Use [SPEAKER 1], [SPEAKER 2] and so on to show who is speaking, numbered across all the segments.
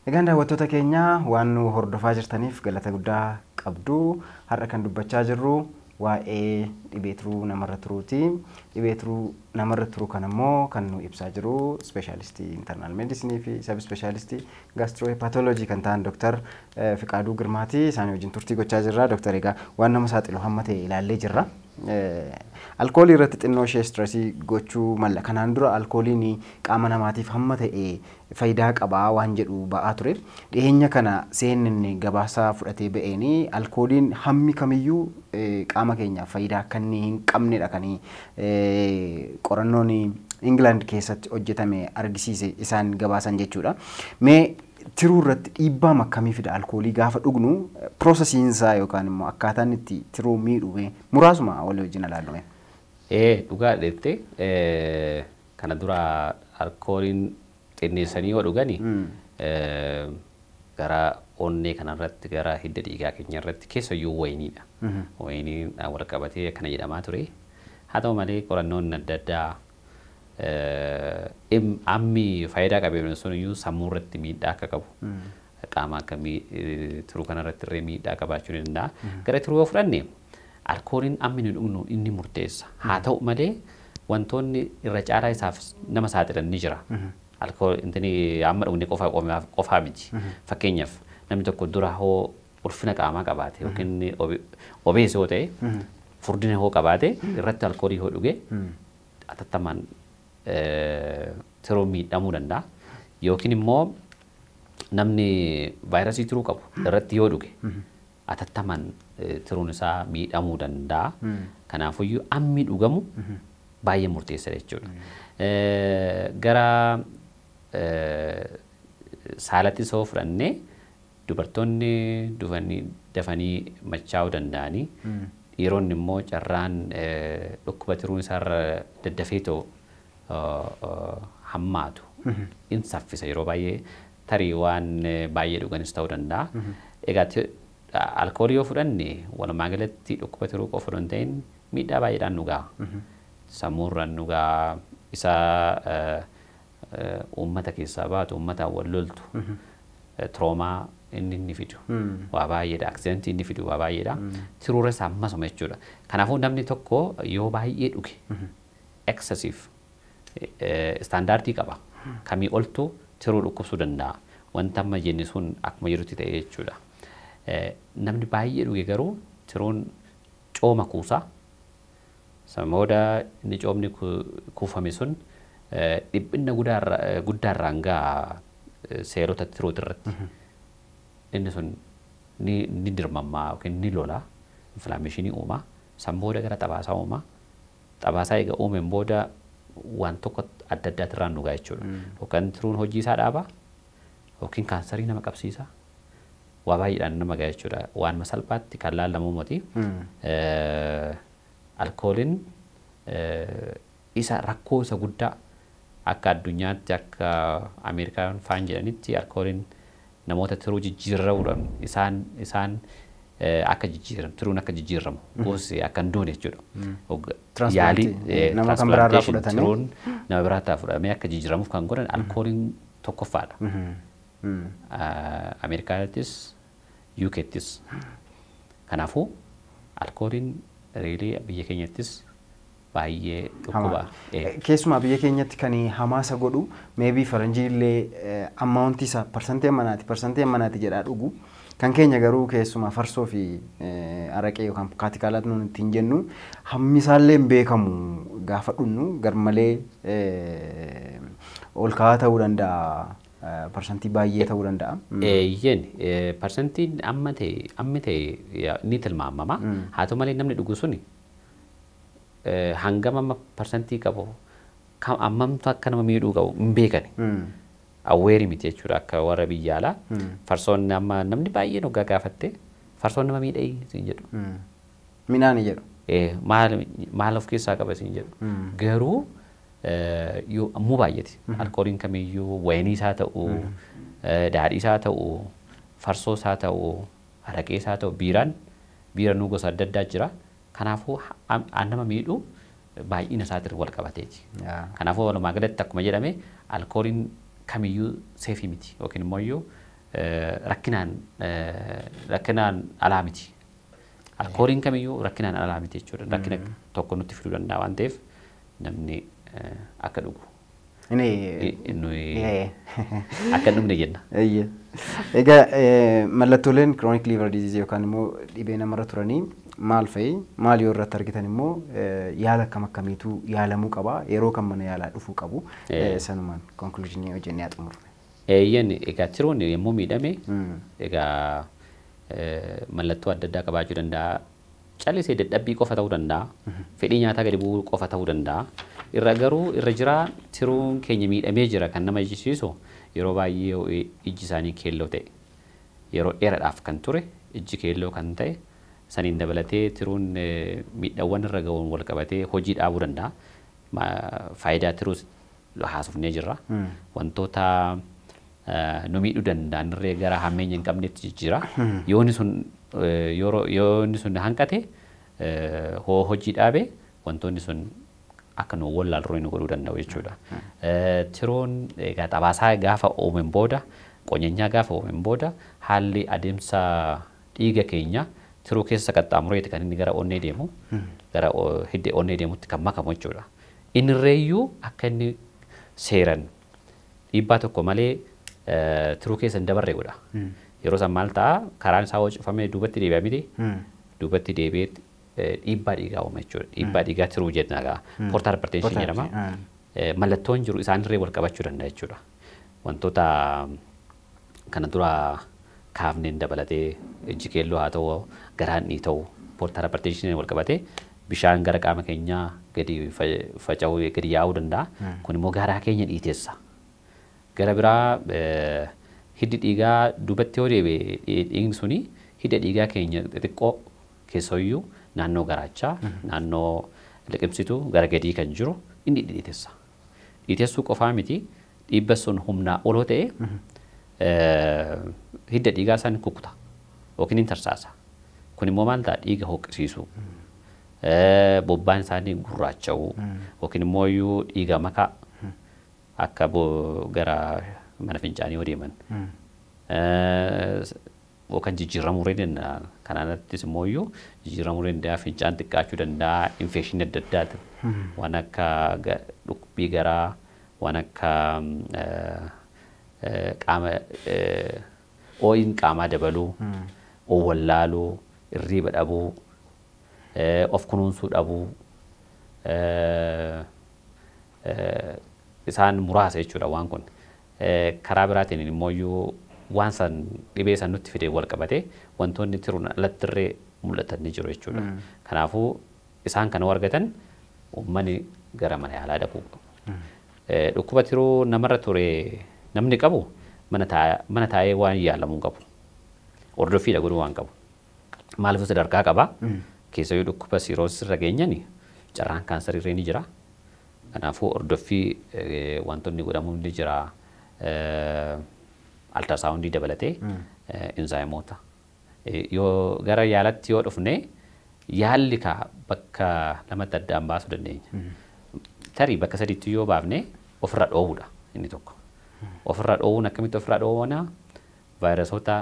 [SPEAKER 1] Egaan daawwattoota keenya, waan nu hordofaa jirtaniif galata guddaa qabdu. Har'a kan dubbachaa jirru waa'ee dhibee tiruu namarra turuuti. Dhibee tiruu namarra turu kan immoo kan nu ibsaa jiru specialist internal medicine fi sub specialist gastrohepatology kan ta'an Dooktar Fiqaaduu Girmaati. Isaanii wajjin turtii gochaa jirra. Dooktar, egaa waan nama saaxilu hamma ta'e ilaallee jirra. Alkoolii irratti xinnoo ishee stress gochuu malla. Kanaan dura alkooliin qaama namaatiif hamma ta'e faayidaa qabaa waan jedhu ba'aa ture. Dhiyeenya kana seenni gabaasa fudhatee ba'eenii alkooliin hammi kamiyyuu qaama keenyaaf faayidaa akka inni hin qabnedha kan qorannoon England keessatti hojjetame argisiise isaan gabaasan jechuudha. Mee tiruu irratti dhiibbaa akkamii fida alkoolii gaafa dhugnu, processiin isaa yookaan immoo akkaataan itti tiruu miidhu muraasuma walii wajjin ilaallume?
[SPEAKER 2] Ee, dhugaa jettee, kana dura alkooliin xinneessanii yoo dhugani gara onnee kanarratti, gara hidda dhiigaa keenya irratti, keessayyuu wayiniidha. Wayiniin wal qabatee akkana jedhamaa ture. Haa ta'u malee, qorannoon adda addaa ammi faayidaa qabeenya sun iyyuu sammuu irratti miidhaa akka qabu, qaama akka tiruu kanarratti illee miidhaa qabaachuu ni danda'a. Gara tiruu yoo fudhanne, alkooliin ammi nu dhugnu inni murteessa. Haa ta'u malee, wantoonni irra caalaa isaaf nama saaxilan ni jira. Alkool intini amma dhugne qofa qofaa miti. Fakkeenyaaf, namni tokko dura hoo ulfina qaamaa qabaate yookiin obese yoo ta'e, furdina hoo qabaate, irratti alkoolii hoo dhuge, atattamaan tiruu miidhamuu danda'a. Yookiin immoo namni vaayirasii tiruu qabu irratti yoo dhuge, atattamaan tiruun isaa miidhamuu danda'a. Kanaafuyyuu ammi dhugamu baay'ee murteessa jechuudha. Gara saalatti soo fudhannee, dubartoonni dafanii machaa'uu danda'anii, dhiironni immoo carraan dhukkuba tiruun isaarra daddafee ta'u hammaatu in saffisa, yeroo baay'ee tarii waan baay'ee dhuganis ta'uu danda'a. Egaa alkoolii yoo fudhanne, walumaa galatti dhukkuba tiruu qofa osoo hin ta'in miidhaa baay'eedhaan nu ga'a. Sammuurraan nu ga'a, isa uummata keessaa baatu, uummataan wal loltu, trauma inni fidu waa baay'eedha. Accident inni fidu waa baay'eedha. Tiruurra isaa ammasuma jechuudha. Kanaafuu namni tokko yoo baay'ee dhuge, excessive standard qaba. Kamii oltu tiruu dhukkubsuu danda'a. Wanta amma jenne sun akkuma jirutti ta'e jechuudha. Namni baay'ee dhuge garuu tiruun cooma kuusaa. Sana booda inni coomni kuufame sun dhiphina guddaarraan ga'a seelota tiruuti irratti. Inni sun ni dirmammaa yookiin ni lola, inflammation uuma. San booda gara xabaasaa uuma. Xabaasaa egaa uumeen booda waan tokko adda addaatirraan nu ga'a jechuudha. Yookaan tiruun hojii isaa dhaaba yookiin kaansarii nama qabsiisa. Waa baay'eedhaan nama ga'a jechuudha. Waan salphaatti kan laallamu miti. Alkooliin isa rakkoo isa guddaa akka addunyaatti, akka Ameerikaan faan jedhanitti, alkooliin namoota tiruu jijjiirramuudhaan isaan akka jijjiiramu, tiruun akka jijjiiramu gosi akka hin duune jechuudha.
[SPEAKER 1] Yaalii nama kan biraarraa fudhatanii
[SPEAKER 2] tiruun nama biraarraa fudhatamee akka jijjiiramuuf kan godhan alkooliin tokkoffaadha. Ameerikaattis, UKttis. Kanaafuu alkooliin really biyya keenyattis baay'ee dhukkuba.
[SPEAKER 1] Keessumaa biyya keenyatti kan hamaasa godhu, maybe faranjii illee amount isaa percent ammanaati jedhaa dhugu. Kan keenya garuu keessumaa farsoo fi araqee yookaan kaatikaalaat nuun ittiin jennu hammi isaallee hin beekamu, gaafa dhugnu garmalee ol ka'aa ta'uu danda'a. Percent baay'ee ta'uu danda'a.
[SPEAKER 2] Eeyyeen, percentiin amma ta'e ni tilmaamama. Haa ta'u malee, namni dhugu suni hangam amma percent qabu, ammamtu akka nama miidhuu qabu hin beekani. Aware miti jechuudha akka warra biyya alaa. Farsoon amma namni baay'een hoggaa gaafatte, "Farsoon nama miidhee?" siin jedhu.
[SPEAKER 1] Midhaani jedhu.
[SPEAKER 2] Maal maal of keessaa qaba siin jedhu. Garuu yoo ammoo baay'ate, alkooliin kamiyyuu, wayinii isaa ta'u, daadhii isaa ta'u, farsoo isaa ta'u, araqee isaa ta'u, biiraan biiranuu gosa adda addaa jira. Kanaafuu nama miidhu baay'ina isaatiin wal qabateeti. Kanaafuu walumaa galatti akkuma jedhame, alkooliin kamiyyuu safe miti yookiin immoo iyyuu Rakkinaan alaa miti. Alkooliin kamiyyuu rakkinaan alaa miti jechuudha. Rakkina tokko nutti fiduu danda'a waan ta'eef namni akka dhugu. Akka hin dhugne jenna.
[SPEAKER 1] Egaa mallattooleen chronic liver disease yookaan immoo dhibee namarra turanii maal fa'i? Maal yoo irratti argitan immoo yaala akkam akkamiitu yaalamuu qaba? Yeroo kam mana yaalaa dhufuu qabu? Sanumaan conclusionii hojjennee haa xumurre.
[SPEAKER 2] Eeyyan, egaa tiruun yommuu miidhame egaa mallattoo adda addaa qabaachuu danda'a. Callisee dadhabbii qofa ta'uu danda'a. Fedhii nyaataa gadi bu'uu qofa ta'uu danda'a. Irra garuu irra jira tiruun keenya miidhamee jira kan nama jechisiisu yeroo baay'ee ijji isaanii keelloo ta'e, yeroo dheeraadhaaf kan ture ijji keelloo kan ta'e, saniin dabalatee tiruun miidhawwan irra ga'uun wal qabatee hojii dhaabuu danda'a. Faayidaa tiruus haasofnee jirra. Wantoota nu miidhuu danda'an irree gara hammeenya hin qabnetti jijjiira. Yoo inni sun hanqate, hoo hojii dhaabe, wantoonni sun akka nu wallaallu nu godhuu danda'u jechuudha. Tiruun egaa xabaasaa gaafa uumen booda, qonyanyaa gaafa uumen booda, haalli adeemsa dhiiga keenya tiruu keessa qaxxaamureeti kan inni gara onnee deemu, gara hidda onnee deemutti kan makamu jechuudha. Inni irreeyyuu akka inni seeran dhiibbaa tokko malee tiruu keessa hin dabarre godha. Yeroo san maal ta'a? Karaan isaa hoo cufamee duubatti deebi'a miti, duubatti deebi'ee dhiibbaa dhiigaa uuma jechuudha. Dhiibbaa dhiigaa tiruu jenna egaa. Portal hypertension jedhama. Mallattoon jiru isaanirree wal qabachuu danda'a jechuudha. Wantoota kana dura kaafneen dabalatee ijji keelloo haa ta'u, garaan ni ta'u, portal hypertension wal qabatee bishaan gara qaama keenyaa gadi faca'uu, gadi yaa'uu danda'a. Kun immoo garaa keenya dhiiteessa. Gara biraa hiddi dhiigaa duubatti yoo deebi'e, dhiigni suni hidda dhiigaa keenya xixiqqoo keessayyuu naannoo garaachaa, naannoo liqimsituu gara gadii kan jiru inni dhiiteessa. Dhiiteessuu qofaa miti, dhiibba sun humnaa oloo ta'e hidda dhiigaa san kukkuta yookiin hin tarsaasa. Kun immoo maal ta'a? Dhiiga hoqqisiisuu. Bobbaan isaanii gurraacha'uu yookiin immoo iyyuu dhiiga makaa akka gara mana fincaanii yoo deeman. Yookaan jijjiiramuu danda'a. Kanaan alattis immoo iyyuu jijjiiramuu danda'a, fincaan xiqqaachuu danda'a, infekshinii adda addaati. Waan akka dhukkubbii garaa, waan akka qaama oo'iin qaamaa dabaluu, wallaaluu, irriiba dhabuu, of kunuunsuu dhabuu, isaan muraasa jechuudha waan kun. Karaa biraatiin immoo iyyuu waan san dhibee san nutti fidee wal qabatee wantoonni tiruun alatti illee mul'atan ni jiru jechuudha. Kanaafuu isaan kana argatan uummanni gara mana yaalaa dhaquu qabu. Dhukkuba tiruu namarra ture namni qabu mana taa'ee waan yaalamuu qabu. Hordoffiidha godhuu waan qabu. Maaliif sadarkaa qaba? Keessayyuu dhukkuba cirrhosis irra geenyani carraan kaansarii irra ni jira. Kanaafuu hordoffii wantoonni godhamu ni jira. Ultrasoundii dabalatee enzymoota. Yoo gara yaalatti yoo dhufne, yaalli kaa bakka lamatti addaan baasuu dandeenya. Tarii bakka sadiitti yoo baafne, ofirra dhoowwuudha inni tokko. Ofirra dhoowwuun akkamitti ofirra dhoowwana? Vaayirasoota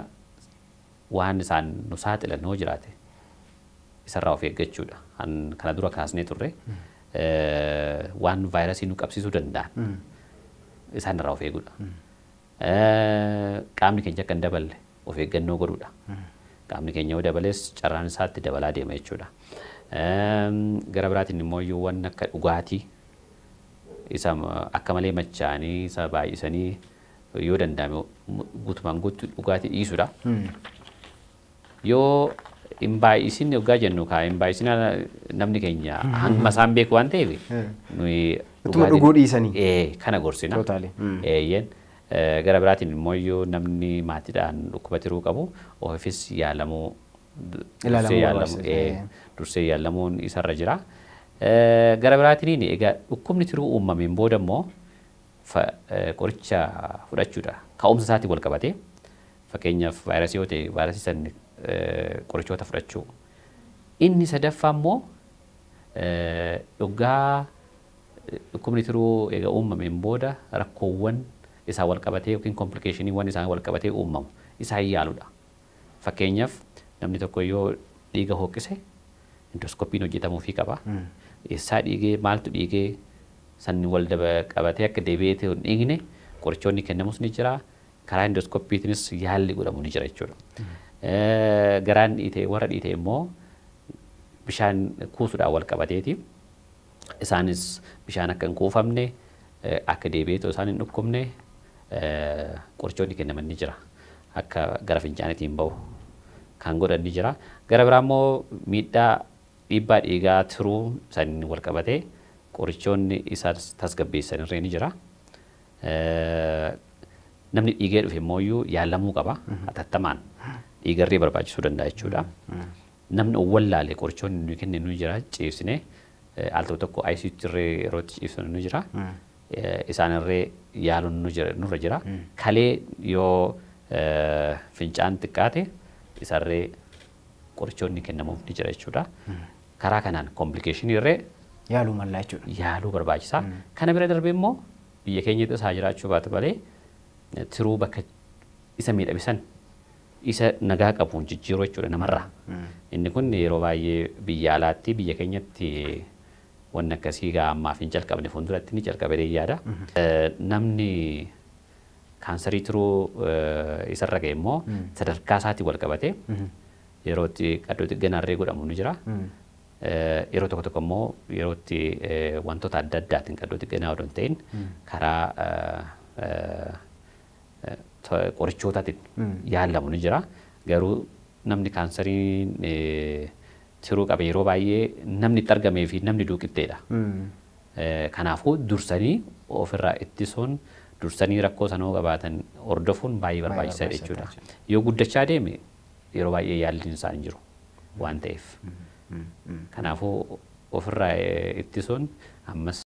[SPEAKER 2] waan isaan nu saaxilan yoo jiraate isarraa of eeggachuudha. Kana dura kaasnee turre, waan vaayirasii nu qabsiisuu danda'an isaan irraa of eeguudha. Qaamni keenya akka hin daballe of eeggannoo godhuudha. Qaamni keenya yoo dabales carraan isaatti dabalaa deema jechuudha. Gara biraatiin immoo iyyuu waan akka dhugaatii isa akka malee machaanii isa baay'isanii yoo danda'ame guutumaan guutuu dhugaatii dhiisuudha. Yoo hin baay'isin yoggaa jennu kaa hin baay'isin namni keenya hamma isaan beeku waan ta'eef nuyi
[SPEAKER 1] Utuma dhuguu dhiisanii.
[SPEAKER 2] Kana gorsina.
[SPEAKER 1] Totally.
[SPEAKER 2] Eeyyeen. Gara biraatiin immoo iyyuu namni maatiidhaan dhukkuba tiruu qabu ofiifis yaalamuu
[SPEAKER 1] Ilaalamuu
[SPEAKER 2] dursee yaalamuun isarra jira. Gara biraatiin egaa dhukkubni tiruu uumameen booda immoo qoricha fudhachuudha. Ka'umsa isaatiin wal qabatee, fakkeenyaaf vaayirasii yoo ta'e vaayirasii san qorichoota fudhachuu. Inni sadaffaa immoo dhugaa dhukkubni tiruu egaa uumameen booda rakkoowwan isaan wal qabatee yookiin complicationiiwwan isaan wal qabatee uumamu isaan yaaludha. Fakkeenyaaf, namni tokko yoo dhiiga hooqise endoscopiin hojjetamuufii qaba. Eessaa dhiigee, maaltu dhiigee, sanni wal qabatee akka deebi'ee hin dhiigne qorichoonni kennamus ni jira. Karaa endoscopiitiinis yaalli godhamu ni jira jechuudha. Garaan dhiite, warra dhiite immoo bishaan kuusuudhaan wal qabateeti. Isaanis bishaan akka hin kuufamne, akka deebi'ee isaan hin dhukkubne qorichoonni kennaman ni jira. Akka gara fincaaniitiin bahu kan godhan ni jira. Gara biraa immoo miidhaa dhiibbaa dhiigaa tiruu saniin wal qabatee qorichoonni isaan tasgabbeessan irree ni jira. Namni dhiigee dhufe immoo yaalamuu qaba hatattamaan, dhiigarree barbaachisuu danda'a jechuudha. Namni wallaale qorichoonni nuyi kenninu ni jira, ciibsine al tokko tokko ICU irree yeroo itti ciibsinu ni jira. Isaan irree yaaluun nurra jira. Kalee yoo fincaan xiqqaate isarree qorichoonni kennamuuf ni jira jechuudha. Karaa kanaan complicationii irree
[SPEAKER 1] yaaluu mallaa jechuudha.
[SPEAKER 2] Yaaluu barbaachisa. Kana bira darbee immoo biyya keenyatti isaa jiraachuu baatu malee tiruu bakka isa miidhabisan isa nagaa qabuun jijjiiruu jechuudha namarraa. Inni kun yeroo baay'ee biyya alaatti, biyya keenyatti wanni akkasii gaa ammaaf hin jalqabne, fuulduratti ni jalqabe yaada. Namni kaansarii tiruu isarra ga'e immoo sadarkaa isaatiin wal qabatee yeroo itti qaddoo xiqqeenarree godhamu ni jira. Yeroo tokko tokko immoo yeroo itti wantoota adda addaatiin qaddoo xiqqeenaa odoo hin ta'in karaa qorichootaatiin yaalamu ni jira. Garuu namni kaansariin tiruu qabe yeroo baay'ee namni itti argamee fi namni duuqixxeedha. Kanaafuu dursanii ofirraa ittisuun, dursanii rakkoo sanoo qabaatan hordofuun baay'ee barbaachisaadha jechuudha. Yoo guddachaa deeme yeroo baay'ee yaalliin isaa hin jiru waan ta'eef. Kanaafuu ofirraa ittisuun ammas